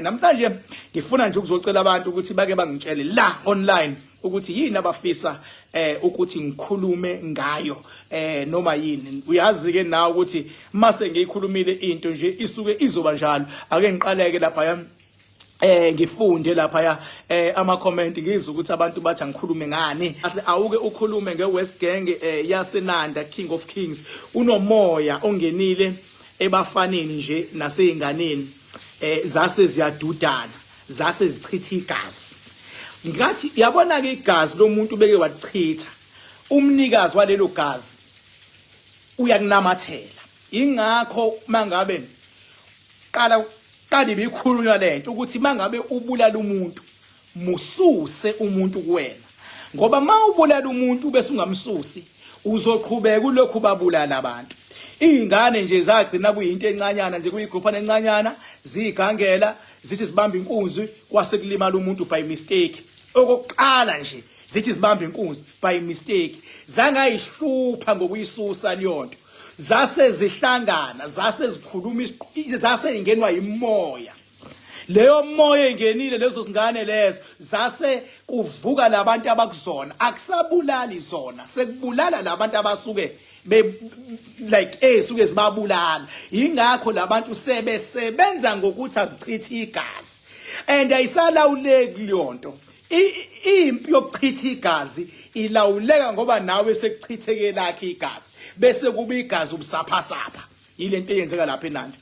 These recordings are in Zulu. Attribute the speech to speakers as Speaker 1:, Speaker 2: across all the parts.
Speaker 1: Namhlanje ngifuna nje ukuzocela abantu ukuthi bake bangitshele la online ukuthi yini abafisa ukuthi ngikhulume ngayo noma yini. Uyazi ke nawe ukuthi mase ngiyikhulumile into nje isuke izoba njalo. Ake ngiqaleke lapha ya ngifunde lapha ya ama comment, ngizwe ukuthi abantu bathi angikhulume ngani. Kahle, awuke ukhulume nge West Gang yaseNanda, King of Kings, unomoya ongenile ebafaneni nje naseyinganeni, zase ziyadudana, zase zichitha igazi. Ngathi yabona ke, igazi lomuntu beke wachitha, umnikazi walelo gazi uyakunamathela. Ingakho mangabe qala qala ibikhulunywa lento ukuthi mangabe ubulala umuntu, mususe umuntu kuwena, ngoba mawubulala umuntu bese ungamsusi, uzoqhubeka ulokhu babulala abantu. Izingane nje zagcina kuyinto encanyana nje, kuyigruphana encanyana, zigangela, zithi zibamba inkunzi, kwase kulimala umuntu by mistake. Okokuqala nje zithi zibamba inkunzi by mistake, zangayihlupha ngokuyisusa leyonto, zase zihlangana, zase zikhuluma, zase ingenwa imoya. Leyo moya engenile lezo zingane lezo, zase kuvuka labantu abakuzona. Akusabulali zona, sekubulala labantu abasuke be like esuke zibabulala. Ingakho labantu sebesebenza ngokuthi azichithe igazi, and ayisalawuleki leyonto. Impi yokuchitha igazi ilawuleka ngoba nawe sekuchitheke lakhe igazi, bese kuba igazi ubusaphasapha. Yilento eyenzeka lapha eNanda,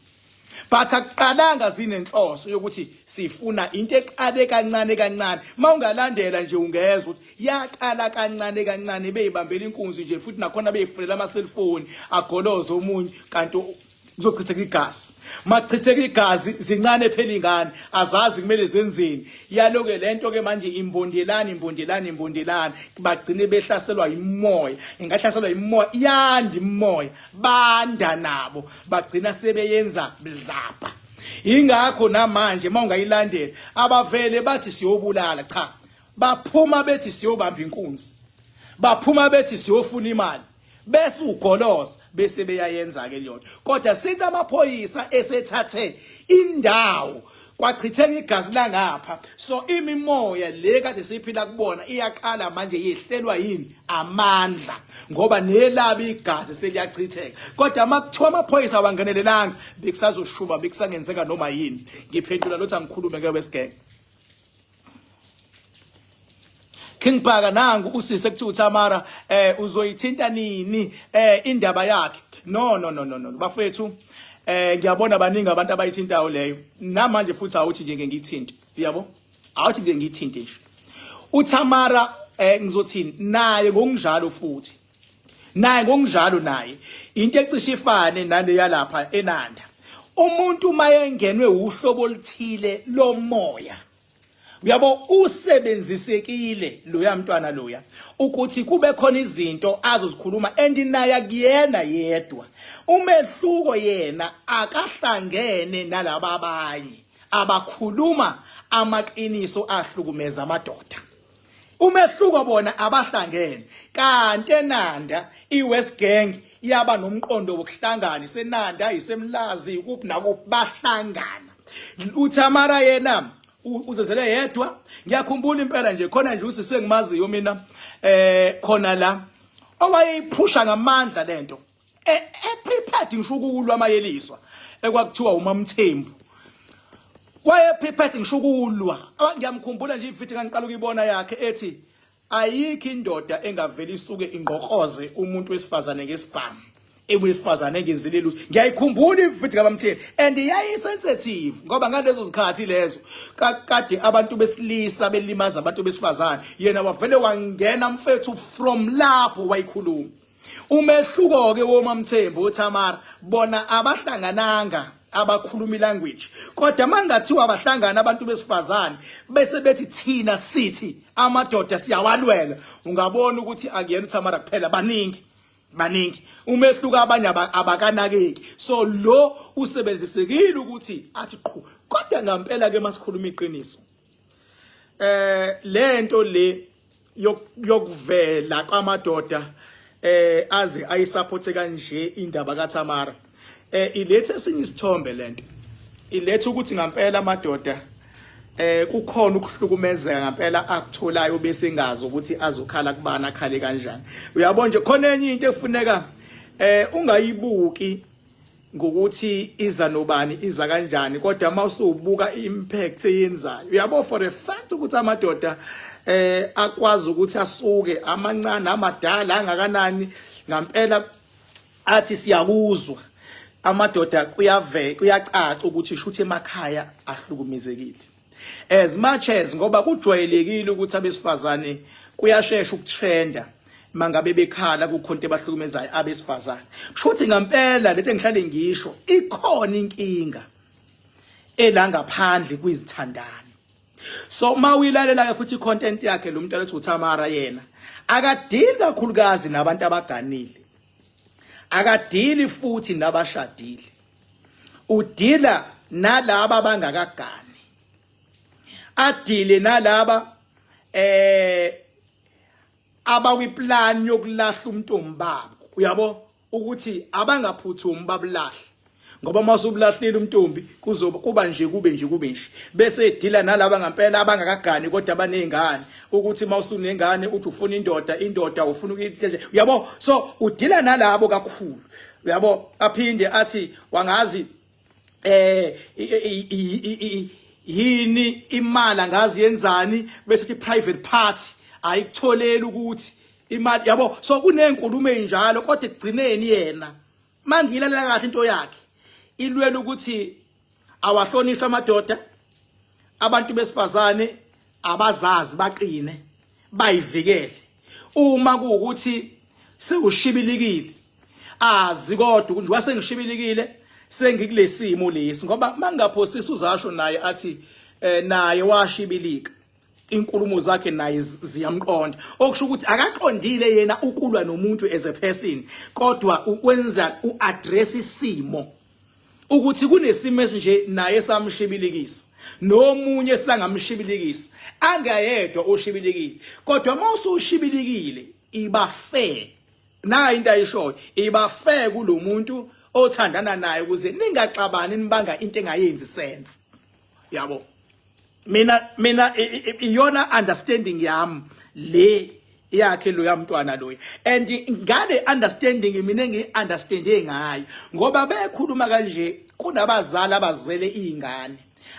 Speaker 1: but akuqalanga zinenhloso yokuthi sifuna into. Eqale kancane kancane. Mawungalandela nje, ungezwa ukuthi yaqala kancane kancane, beyibambela inkunzi nje, futhi nakhona beyifunela ama cellphone, agoloze omunye, kanti kuzochitheka igazi. Machitheka igazi, zincane phela ingane, azazi kumele zenzeni. Yaloke lento ke manje imbondelana, imbondelana, imbondelana, bagcine behlaselwa imoya. Ingahlaselwa imoya, yanda imoya, banda nabo, bagcina sebeyenza blabha. Ingakho namanje mawungayilandela, abavele bathi siyobulala, cha, baphuma bethi siyobamba inkunzi, baphuma bethi siyofuna imali, bese ugoloza, bese beyayenza ke leyo. Kodwa sithi amaphoyisa esethathe indawo, kwachitheka igazi langapha, so imimoya le kade siphila kubona iyaqala manje yehlelwa yini amandla, ngoba nelabi igazi seliyachitheka. Kodwa makuthiwa amaphoyisa awangenelelanga, bekusazoshuba, bekusangenzeka noma yini. Ngiphendula lothi angikhulume ke West Gang. King Bhaka, nangu usise kuthiwa uTamara uzoyithinta nini indaba yakhe? No, no, no, no, no, bafethu, ngiyabona baningi abantu abayithintayo leyo namanje, futhi awuthi nje ngiyithinte, uyabo, awuthi nje ngiyithinte nje uTamara. Ngizothini naye ngokunjalo, futhi naye ngokunjalo naye into ecishe ifane naleya lapha eNanda. Umuntu mayengenwe uhlobo oluthile lomoya, uyabo, usebenzisekile loya mntwana loya ukuthi kube khona izinto azozikhuluma, and naye akuyena yedwa. Umehluko, yena akahlangene nalaba abanye abakhuluma amaqiniso ahlukumeza amadoda. Umehluko, bona abahlangene, kanti eNanda iWest Gang yaba nomqondo wokuhlangana, iseNanda, iseMlazi, kuphi nakuphi, bahlangana. UTamara yena uzezele yedwa. Ngiyakhumbula impela nje, khona nje usise ngimaziyo mina khona la owayeyiphusha ngamandla lento, e prepared ngisho ukulwa amayeliswa, ekwakuthiwa uMamthembu. Waye prepared ngisho ukulwa. Ngiyamkhumbula nje ividiyo ngangiqala ukuyibona yakhe ethi ayikho indoda engavela isuke ingqokroze umuntu wesifazane ngesibhamu ewesifazane engenzile lutho. Ngiyayikhumbula ividiyo kaMamthembu, and yayisensitive ngoba ngalezo zikhathi lezo kade abantu besilisa belimaza abantu besifazane. Yena wavele wangena, mfethu, from lapho wayikhuluma. Umehluko ke woMamthembu, uTamara, bona abahlangananga, abakhuluma language, kodwa mangathiwa abahlangana abantu besifazane bese bethi thina sithi amadoda siyawalwela, ungabona ukuthi akuyena uTamara kuphela, baningi, baningi. Umehluko, abanye abakanakeki, so lo usebenzisekile ukuthi athi qhu. Kodwa ngempela ke masikhuluma iqiniso, lento le yokuvela kwamadoda aze ayisupport kanje indaba kaTamara, ilethe esinye isithombe lento. Iletha ukuthi ngampela amadoda kukhona ukuhlukumezeka ngampela akutholayo bese engazi ukuthi azokhala kubani, akhale kanjani. Uyabona nje, khona enye into efuneka ungayibuki ngokuthi iza nobani, iza kanjani, kodwa uma usubuka impact eyenzayo. Uyabo, for a fact ukuthi amadoda akwazi ukuthi asuke, amancane, amadala, angakanani ngampela, athi siyakuzwa amadoda, kuyave kuyacaca ukuthi shuthi emakhaya ahlukumezekile, as much as ngoba kujwayelekile ukuthi abesifazane kuyashesha ukutrenda mangabe bekhala kukhona into ebahlukumezayo abesifazane. Kusho ngampela lethi engihlale ngisho, ikhona inkinga ela ngaphandle kwizithandani. So uma uyilalela ke futhi icontent yakhe lo muntu ethi uThamara, yena akadili kakhulukazi nabantu abaganile, akadili futhi nabashadile, udila nalaba abangakagani, adile nalaba abakwiplan yokulahla umntombi babo. Uyabo ukuthi abangaphuthumi babulahle, ngoba uma usubulahlile umntombi kuzoba kuba nje, kube nje, kube nje. Bese edila nalaba ngempela abangakagani kodwa abanezingane, ukuthi uma usunengane uthi ufuna indoda, indoda ufuna ukuyithi nje, uyabo. So udila nalabo kakhulu, uyabo. Aphinde athi wangazi yini imali, angazi yenzani, bese thi private part ayikutholeli ukuthi imali, yabo. So kunenkulumo ezinjalo, kodwa ekugcineni yena, mangilalela kahle into yakhe, ilwela ukuthi awahlonishwa amadoda, abantu besifazane abazazi, baqine, bayivikele. Uma kuwukuthi sewushibilikile, azi kodwa ukuthi njengoba sengishibilikile, sengikulesimo lesi, ngoba mangaphosisa uzasho naye athi naye washibilika, inkulumo zakhe naye ziyamqonda, okusho ukuthi akaqondile yena ukulwa nomuntu as a person, kodwa ukwenza uaddress isimo ukuthi kunesimo esinje, naye samshibilikisa, nomunye sangamshibilikisa, angayedwa oshibilikile. Kodwa uma usushibilikile, iba fair nayo into ayishoyo, iba fair kulomuntu othandana naye ukuze ningaxabani nibanga into engayenzi sense, yabo. Mina iyona understanding yami le yakhe lo yamntwana loya, and ngale understanding mina engiyi-understande ngayo, ngoba bekhuluma kanje kunabazali abazele izingane,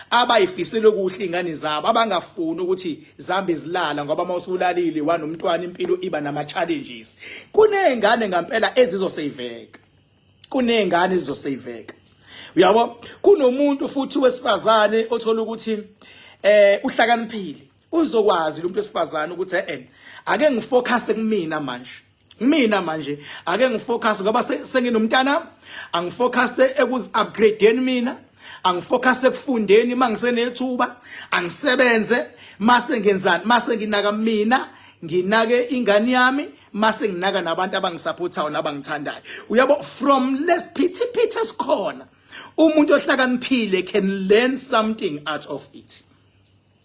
Speaker 1: abayifisele kuhle ingane zabo, abangafuni ukuthi zambe zilala, ngoba uma usulalile wanomntwana impilo iba nama challenges. Kunezingane ngempela ezizoseyiveka, kunezingane ezizoseyiveka, uyabo. Kunomuntu futhi wesifazane othola ukuthi uhlakaniphile, uzokwazi lo muntu wesifazane ukuthi ake ngifocus kumina manje, mina manje ake ngifocus ngoba senginomntana, angifocus ekuzi upgradeni mina, angifocus ekufundeni mangisenethuba, angisebenze, mase ngenzani, mase nginaka mina, nginake ingane yami, mase nginaka nabantu abangisupportayo nabangithandayo, uyabo. From lesiphithiphithi esikhona, umuntu ohlakaniphile can learn something out of it,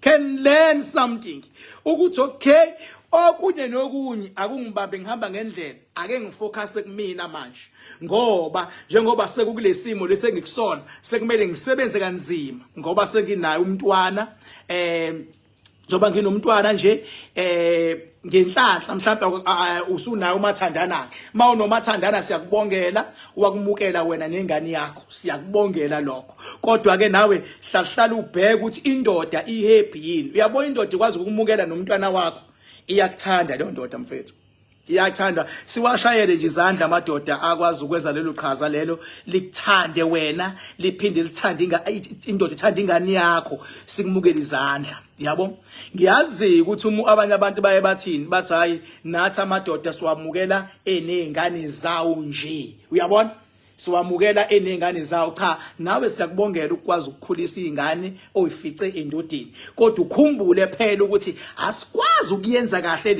Speaker 1: can learn something ukuthi okay, okunye nokunye akungibambe, ngihamba ngendlela, ake ngifocus kumina manje, ngoba njengoba sekukulesimo lesengikusona, sekumele ngisebenze kanzima ngoba senginayo umntwana. Njengoba nginomntwana nje, ngenhlanhla mhlawumbe usunayo umathandana. Mawunomathandana, siyakubongela, wakumukela wena nengane yakho, siyakubongela lokho. Kodwa ke nawe hlahlala ubheke ukuthi indoda ihappy yini. Uyabona, indoda ikwazi ukumukela nomntwana wakho, iyakuthanda leyo ndoda, mfethu, iyathanda. Siwashayele nje izandla amadoda akwazi ukwenza lelo qhaza lelo, likuthande wena, liphinde lithande indoda, ithanda ingane yakho, sikumukela izandla, yabo. Ngiyazi ukuthi abanye abantu baye bathini, bathi hayi, nathi amadoda siwamukela enezingane zawo nje, uyabona, siwamukela enezingane zawo. Cha, nawe siyakubongela ukwazi ukukhulisa izingane oyifice endodeni, kodwa ukhumbule phela ukuthi asikwazi ukuyenza kahle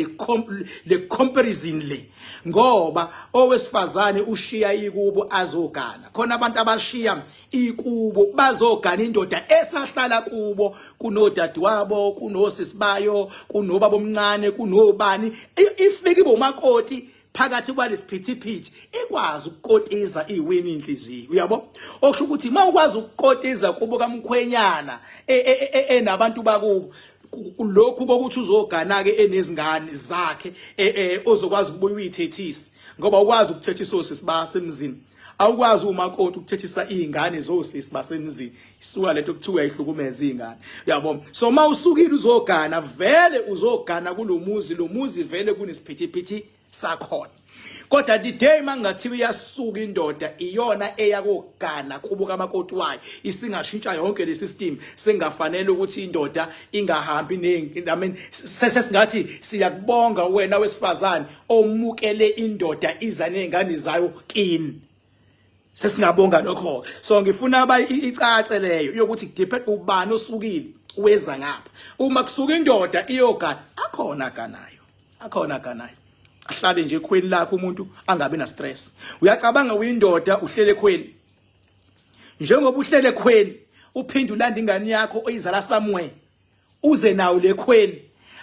Speaker 1: le comparison le, ngoba owesifazane ushiya ikubo azogana. Khona abantu abashiya ikubo bazogana indoda esahlala kubo, kunodadewabo, kunosisi bayo, kunobaba omncane, kunobani, ifike ibomakoti. Phakathi kwalesiphithiphithi ikwazi ukukotiza iwini inhliziyo, uyabo? Okusho ukuthi uma ukwazi ukukotiza kubo kamkhwenyana enabantu bakubo, lokhu kokuthi uzogana ke enezingane zakhe, ozokwazi ukubuya uyithethise, ngoba ukwazi ukuthethisa osisi basemzini, awukwazi umakoti ukuthethisa izingane zosisi basemzini. Isuka lento kuthiwa uyayihlukumeza izingane, uyabo? So uma usukile uzogana, vele uzogana kulomuzi, lo muzi vele kunesiphithiphithi sakhona. Kodwa the day mangathiwa iyasuka indoda, iyona eyakogana kubo kamakoti wayo, isingashintsha yonke le system. Sengafanele ukuthi indoda ingahambi ne, I mean, sesingathi siyakubonga wena wesifazane omukele indoda iza nezingane zayo kini, sesingabonga lokho. So ngifuna aba icace leyo yokuthi depend ubani osukile weza ngapha. Uma kusuka indoda iyogana, akhona ganayo, akhona ganayo, ahlale nje ekhweni lakho umuntu, angabi na stress. Uyacabanga, uyindoda, uhlele ekhweni, njengoba uhlele ekhweni uphinde ulanda ingane yakho oyizala somewhere, uze nawo lekhweni,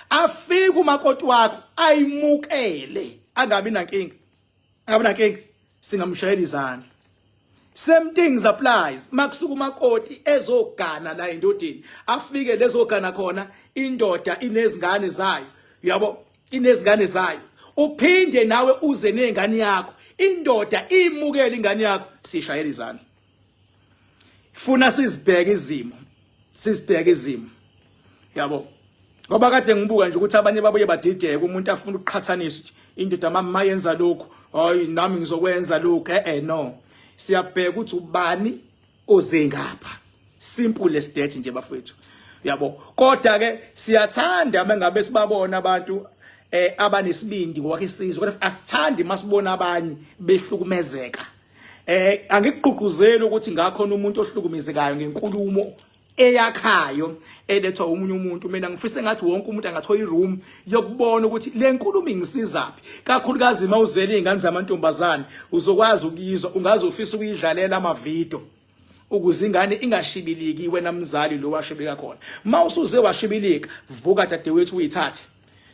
Speaker 1: afike umakoti wakho ayimukele, angabi nankinga, angabi nankinga, singamshayela izandla. Same things applies makusuka umakoti ezogana la endodeni, afike lezogana khona, indoda inezingane zayo, uyabo, inezingane zayo, uphinde nawe uze nezingane yakho, indoda imukele ingane yakho, sishayela izandla. Funa sizibheke izimo, sizibheke izimo, yabo, ngoba kade ngibuka nje ukuthi abanye babuye badideke, umuntu afuna ukuqhathanisa ukuthi indoda mama mayenza lokhu, hayi, nami ngizokwenza lokhu. No, siyabheka ukuthi ubani oze ngapha, simple as that nje bafowethu, yabo. Kodwa ke siyathanda mengabe sibabona abantu abanesibindi ngokwakhe isizwe, kodwa asithandi masibona abanye behlukumezeka. Angikugqugquzeli ukuthi ngakhona umuntu ohlukumezekayo ngenkulumo eyakhayo elethwa omunye umuntu. Mina ngifisa ngathi wonke umuntu angathola iroom yokubona ukuthi le nkulumo ingisizaphi, kakhulukazi uma uzele izingane zamantombazane, uzokwazi ukuyizwa, ungaze ufisa ukuyidlalela amavidiyo ukuze ingane ingashibiliki. Wena mzali lo washibilika khona, mawusuze washibilika, vuka dadewethu, uyithathe,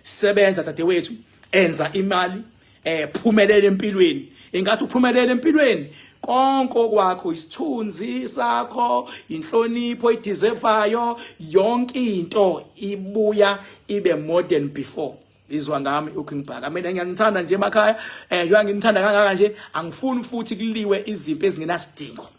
Speaker 1: sebenza dadewethu, enza imali, phumelela empilweni. Ingathi uphumelela empilweni, konke okwakho, isithunzi sakho, inhlonipho ideservayo, yonke into ibuya ibe more than before. Izwa ngami uKing Bhaka, mina ngiyanithanda nje emakhaya. Njengoba nginithanda kangaka nje, angifuni futhi kuliwe izimpi ezingenasidingo,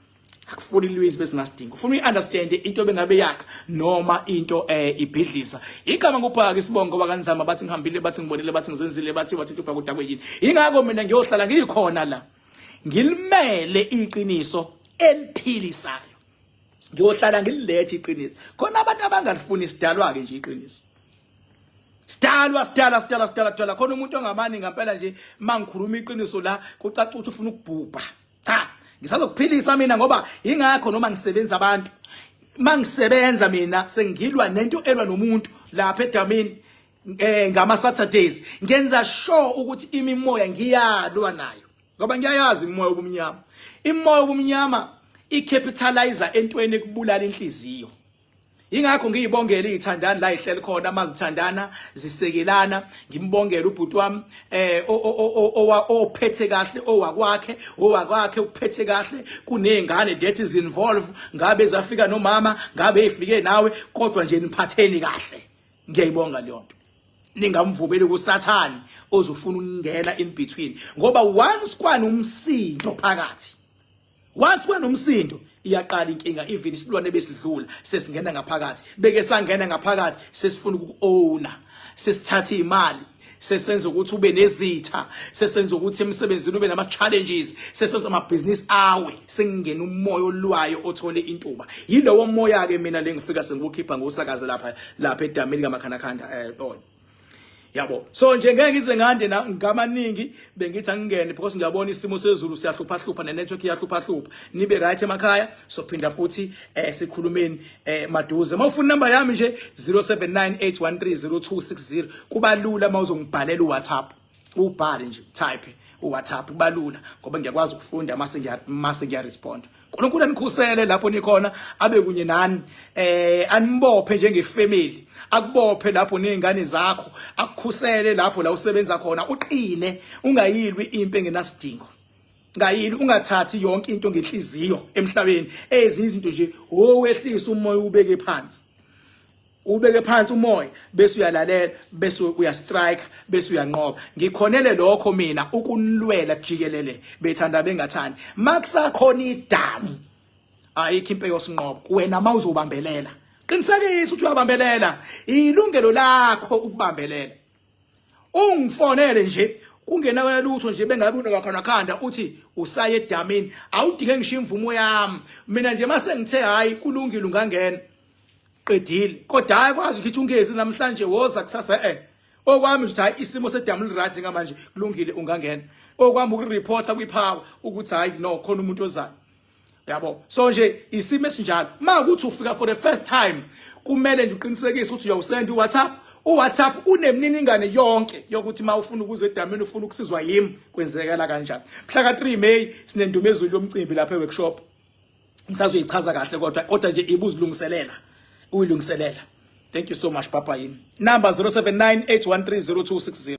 Speaker 1: akufuni kuliwe izimpi ezingenasidingo. Ufuna uyi-understand into bengabe yakha noma into ibhidlisa. Igama nguBhaka, isibongo wakanzama. Bathi ngihambile, bathi ngibonile, bathi ngizenzile, bathi uBhaka udakwe yini. Ingakho mina ngiyohlala ngikhona la, ngilimele iqiniso eliphilisayo, ngiyohlala ngililethe iqiniso. Khona abantu abangalifuni, isidalwa ke nje iqiniso, sidalwa, sidala, sidala, sidala, sidala. Khona umuntu ongamani ngempela nje mangikhuluma iqiniso la, kucaca ukuthi ufuna ukubhubha. Cha, ngisazokuphilisa mina, ngoba ingakho noma ngisebenza abantu, mangisebenza mina sengilwa nento elwa nomuntu lapha edamini ngama Saturdays, ngenza sure ukuthi imimoya ngiyalwa nayo, ngoba ngiyayazi imimoya obumnyama. Imimoya obumnyama icapitalizer entweni ekubulala inhliziyo. Ingakho ngiyibongela izithandani la ihleli khona, mazithandana zisekelana. Ngimbongela ubhuti wami ophethe kahle owakwakhe, owakwakhe uphethe kahle, kunezingane that is involved, ngabe zafika nomama, ngabe ifike nawe, kodwa nje niphatheni kahle. Ngiyayibonga leyo nto. Ningamvumeli kuSathane ozofuna ukungena in between, ngoba once kwanomsindo phakathi, once kwanomsindo, iyaqala inkinga. Even isilwane besidlula sesingena ngaphakathi, beke sangena ngaphakathi, sesifuna ukuowna, sesithatha imali, sesenza ukuthi ube nezitha, sesenza ukuthi emsebenzini ube nama challenges, sesenza amabhizinisi awe, sengingena umoya olwayo othole intuba. Yilowo moya ke mina lengifika sengikukhipha ngosakaze lapha edamini kaMakhanakhanda, oh, yabo. So nje ngeke ngize ngande ngamaningi, bengithi angingene because ngiyabona isimo sezulu siyahlupha hlupha, ne network iyahlupha hlupha. Nibe right emakhaya, sophinda futhi sikhulumeni maduze. Mawufuna number yami nje, 0798130260. Kuba lula mawuzongibhalela uWhatsApp, ubhale nje, type uWhatsApp, kuba lula ngoba ngiyakwazi ukufunda mase ngiya respond. uNkulunkulu anikhusele lapho nikhona, abe kunye nani, anibophe njengefamily, akubophe lapho nezingane zakho, akukhusele lapho la usebenza khona, uqine, ungayilwi impi engenasidingo. Ngayili ungathathi yonke into ngenhliziyo emhlabeni. Ezinye izinto nje owehlisa umoya, ubeke phansi, ubeke phansi umoya, bese uyalalela, bese uyastrike, bese uyanqoba. Ngikhonele lokho mina ukunilwela jikelele, bethanda bengathandi. Makusakhona idamu, ayikho impe yosinqoba. Wena mawuzobambelela, qinisekisa ukuthi uyabambelela, ilungelo lakho ukubambelela. Ungifonele nje kungena lutho nje, bengabe unokakhona khanda uthi usaye edamini, awudinge ngisho imvumo yami mina nje. Mase ngithe hayi, kulungile, ungangena, qedile. Kodwa hayi, kwazi ukuthi ungezi namhlanje, woza kusasa. Okwami ukuthi hayi, isimo sedamu liright njengamanje, kulungile, ungangena. Okwami ukureporta kwipower ukuthi hayi no, khona umuntu ozayo, yabo. So nje isimo esinjalo, makuthi ufika for the first time, kumele nje uqinisekise ukuthi uyawusenda uWhatsApp. uWhatsApp unemininingane yonke yokuthi uma ufuna ukuza edamini, ufuna ukusizwa yimi, kwenzekala kanjani. Mhla ka3 May sinendumezulu yomcimbi lapha eworkshop, ngisazoyichaza kahle, kodwa nje ibuzilungiselela, uyilungiselela. Thank you so much, papa. Yini number 0798130260.